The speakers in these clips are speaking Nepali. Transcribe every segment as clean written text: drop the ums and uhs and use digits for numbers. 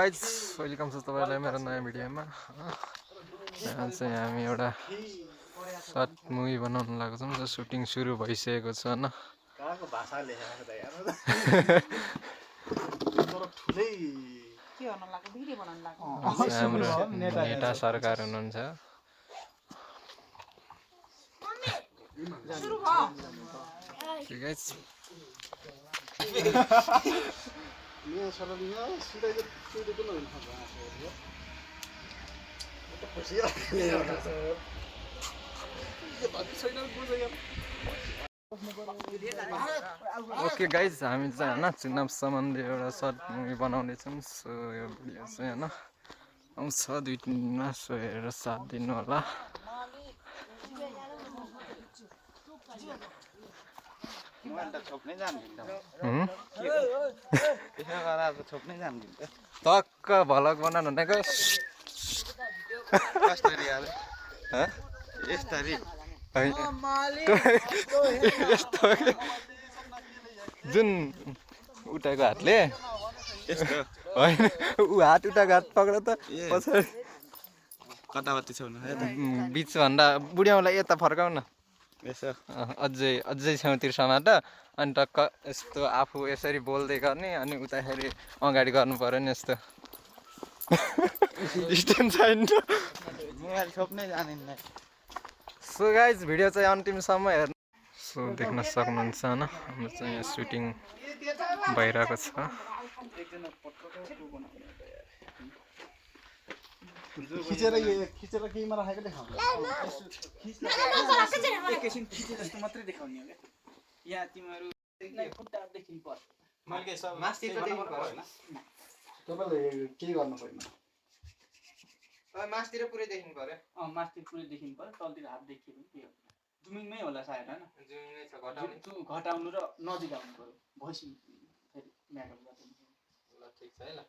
गाइज वेलकम छ तपाईलाई मेरो नयाँ भिडियोमा। यहाँ चाहिँ हामी एउटा सर्ट मुभी बनाउन लागेको छौँ। जो सुटिङ सुरु भइसकेको छ हैन। कहाँको भाषा लेखेको त यार तर ठुलै के गर्न लाग्यो भिडियो बनाउन लाग्यो। हाम्रो नेता सरकार हुनुहुन्छ। सुरु भयो ठीक गाइज यहाँ सरलिङा सिधै चाहिँ किन हुन्छ ओके गाइज हामी चाहिँ हैन चुनाव सम्बन्धी एउटा सर्ट मुभी बनाउँदैछौँ। सो यो भिडियो चाहिँ हैन आउँछ 2-3 दिनमा। सो हेरेर साथ दिनु होला। टक्क भलक बनाउनु भनेको जुन उठाएको हातले होइन ऊ हात उठाएको हात पक्र त पछाडि कतापट्टि छ बिचभन्दा बुढ्याउलाई यता फर्काउ न अझै छेउतिर समात। अनि टक्क यस्तो आफू यसरी बोल्दै गर्ने अनि उताखेरि अगाडि गर्नु पर्यो नि यस्तो स्ट्यान्ड छैन। मोबाइल छोप्नै जानिन्न। सो गाइज भिडियो चाहिँ अन्तिमसम्म हेर्नु। सो देख्न सक्नुहुन्छ हैन हाम्रो चाहिँ यहाँ सुटिङ भइरहेको छ। खिचेर केहीमा राखेको देखाउनु एकैछिन खिचे जस्तो मात्रै देखाउने हो क्या। यहाँ तिमीहरू खुट्टा देखिनु पर्छ। मैले मास्तिर त देखिनु पर्छ। तपाईँले के गर्नु पर्दैन मास्तिर पुरै देखिनु पर्यो। मास्तिर पुरै देखिनु पर्यो। तलतिर हात देखियो भने के हो जुमिङमै होला सायद हैन। जुमिङमै छ घटाउनु र नजिक आउनु पर्यो। भोइस फेरि म्याटर गर्छ। ल ठीक छ है ल।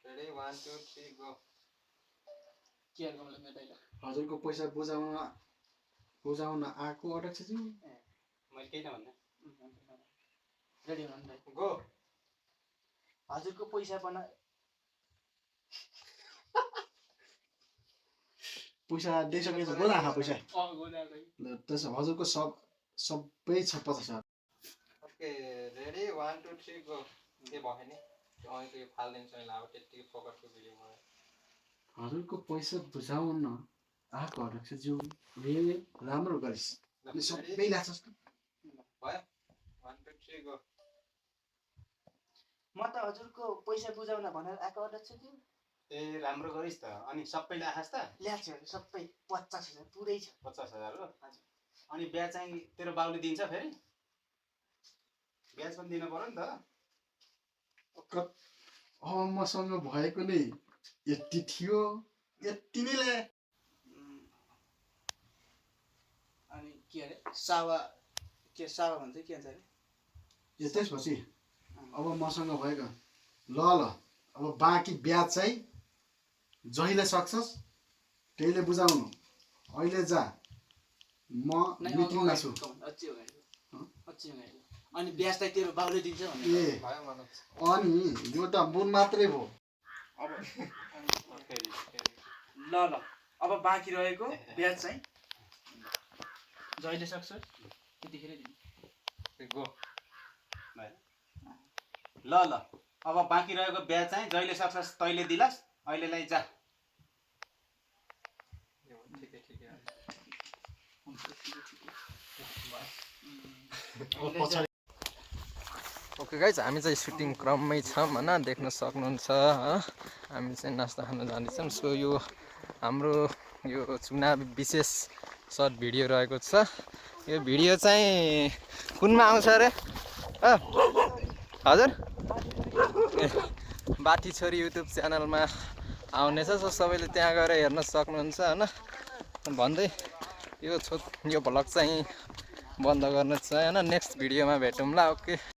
Ready 1 2 3 go. केयर गर्नुले मेटाइला। हजुरको पैसा बुझाउन आएको अध्यक्षज्यू मैले केही नभन्ने। रेडी हुनु नि गो। हजुरको पैसा दिइसकेको छ। बोला आँखा पैसा ल त्यसो हजुरको सबै छ 50,000। Okay ready 1 2 3 go. के भयो नि त्यो अहिलेको यो फाल्दिन्छ नि अब त्यतिकै फोकसको भिडियो बनायो। हजुरको पैसा बुझाउन आएको अध्यक्षज्यू राम्रो गरिस् अनि सबै लाग्छस् भयो 1 2 3 गो। म त हजुरको पैसा बुझाउन भनेर आएको अध्यक्षज्यू। ए राम्रो गरिस् त। अनि सबैले आखास् त ल्याछ सबै 50,000 पुरै छ। 50,000 हो। अनि ब्याज चाहिँ तेरो बाउले दिन्छ फेरि ब्याज पनि दिन पर्यो नि त। मसँग भएको नै यति थियो यति नै ल्याए। अनि के अरे सावा भन्छ के भन्छ अरे त्यसपछि अब मसँग भएको ल अब बाँकी ब्याज चाहिँ जहिले सक्छस् त्यहीले बुझाउनु। अहिले जा म मिटिङमा छु। अनि ब्याज चाहिँ तेरो बाउले दिन्छ भने ए अनि यो त मुन मात्रै भयो। ल अब बाँकी रहेको ब्याज चाहिँ जहिले सक्छ त्यतिखेर दिनु। गो। ल अब बाँकी रहेको ब्याज चाहिँ जहिले सक्छस् तैले दिलास्। अहिलेलाई जा। ओके गाइज हामी चाहिँ सुटिङ क्रममै छौँ हैन देख्न सक्नुहुन्छ। हामी चाहिँ नास्ता खान जाँदैछौँ। सो यो हाम्रो यो चुनाव विशेष सर्ट भिडियो रहेको छ। यो भिडियो चाहिँ कुनमा आउँछ अरे हजुर बाटी छोरी युट्युब च्यानलमा आउनेछ। सो सबैले त्यहाँ गएर हेर्न सक्नुहुन्छ हैन भन्दै यो भ्लग चाहिँ बन्द गर्न चाहे हैन। नेक्स्ट भिडियोमा भेटौँला। ओके।